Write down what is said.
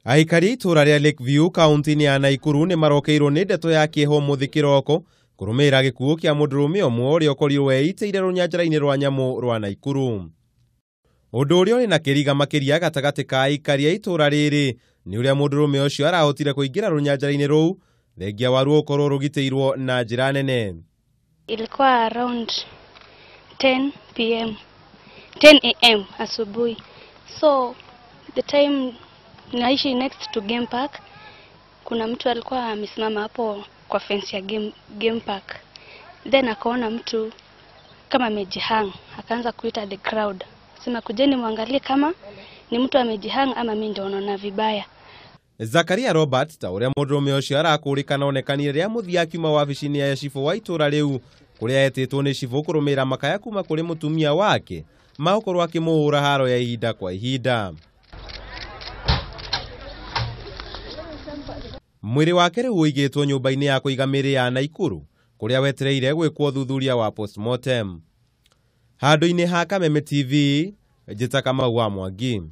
Aikari a itũũra rĩa Lakeview kaunti-inĩ ya Naikuru nĩ marokeirwo nĩ ndeto ya kĩeha ũmũthĩ kĩroko kũrũmĩrĩra gĩkuũ kĩa mũndũrũme ũmwe ũrĩa ũkorirwo eitĩire rũnyanjara-inĩ rwa nyamũ rwa Naikuru. Ũndũ ũrĩa ũrĩ na kĩriga makĩria gatagatĩ ka aikari a itũũra rĩrĩ nĩ ũrĩa mũndũrũme ũcio arahotire kũingĩra rũnyanjara-inĩ rũu thengia waruo gũkorwo rũgitĩirwo na njĩra nene. Ilikuwa around 10 pm, 10 a.m. asubuhi. So the time naishi next to game park, kuna mtu alikuwa amesimama hapo kwa fence ya game park, then akaona mtu kama amejihang, akaanza kuita the crowd, sema kujeni mwangalie kama ni mtu amejihang ama mimi ndio naona vibaya. Zakaria Robert ta ũrĩa mũndũrũme ũcio arakũrĩkana onekanire rĩa mũthia akiuma wabici-inĩ ya cibũ wa itũũra rĩu kũrĩa etĩtwo nĩ cibũ kũrũmĩrĩra makaya kuma kũrĩ mũtumia wake ma gũkorwo akĩmũhũra haro ya ihinda kwa ihinda. Mwĩrĩ wake rĩu ũigĩtwo nyũmba-inĩ ya kũiga mĩĩrĩ ya Naikuru kũrĩa wetereire gwĩkwo ũthuthuria wa postmortem. Handũ-inĩ ha Kameme TV, njĩta Kamau wa Mwangi.